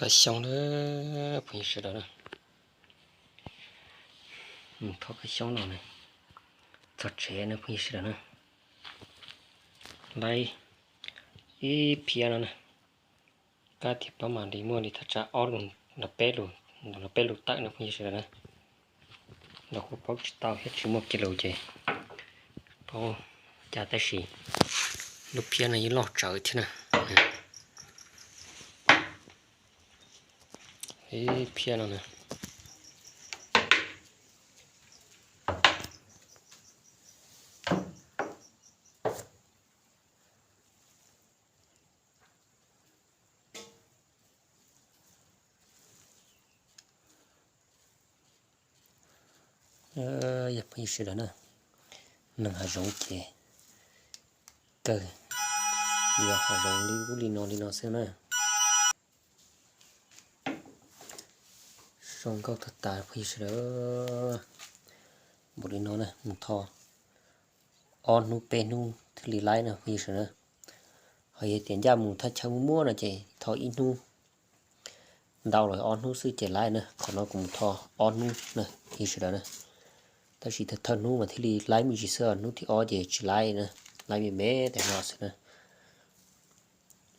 Kab xyoob na, phooj ywg sawv daws na. Mus thov kab xyoob no na, txog tsev na phooj ywg sawv daws na. Laib ib phiab no na, kab tiag pab mas li muaj li thaj tsam ob lus, los peb lus, los peb lus tawm na phooj ywg sawv daws na. Los kuj paub tsis tau thiab tsis muaj kiag lus ces paub cas tab sis lub phiab no yeej loj tsawv thiab na. Ib phiab no na. Yog phooj ywg sawv daws na, neeg hav zoov ces kawg yog hav zoov li ub li no li no xwb na. Zoo nkauj tag tas phooj ywg sawv daws. Npaum li no na mus tho ob hnub peb hnub thiaj li laib na phooj ywg sawv daws na. Ho yog tias ncaj mus thaj chaw muaj muaj no ces tho ib hnub ntau los ob hnub xwb ces laib na. Qhov no kuv mus tho ob hnub na phooj ywg sawv daws na. Tab sis thawj thawj hnub mas thiaj li laib me ntsis xwb, hnub thib ob ces tsis laib na, laib me me tes no xwb na.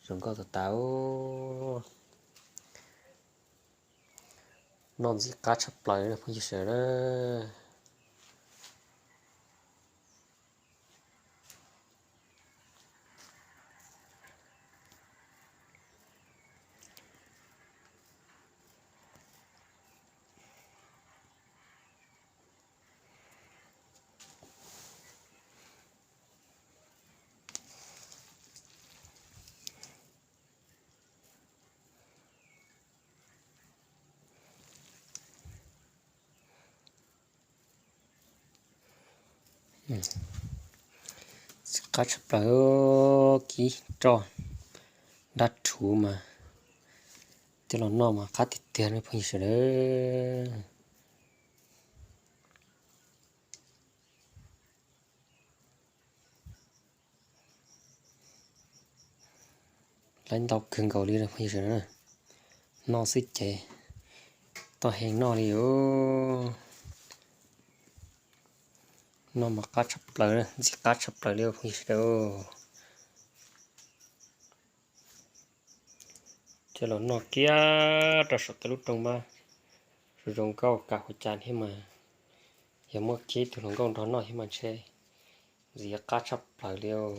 Zoo nkauj tas tas. Noj ntxim qab tshaj plaws phooj ywg sawv daws na. Ntxim qab tshaj plaws, kib roj dab rhuv mas coj los noj mas qab tiag tiag na phooj ywg sawv daws. Laib ntau kawg nkaus li phooj ywg sawv daws na. Noj xwb ces toj heev noj li os. Noj mas qab tshaj plaws, ntxim qab tshaj plaws li phooj ywg sawv daws. Coj los noj kiag rau saum tau lub rooj mas zoo zoo nkauj kam hu cas thiab mas. Yog muaj kiag ib tug hluas nkauj nrog noj thiab mas ntshe ntxim qab tshaj plaws li os.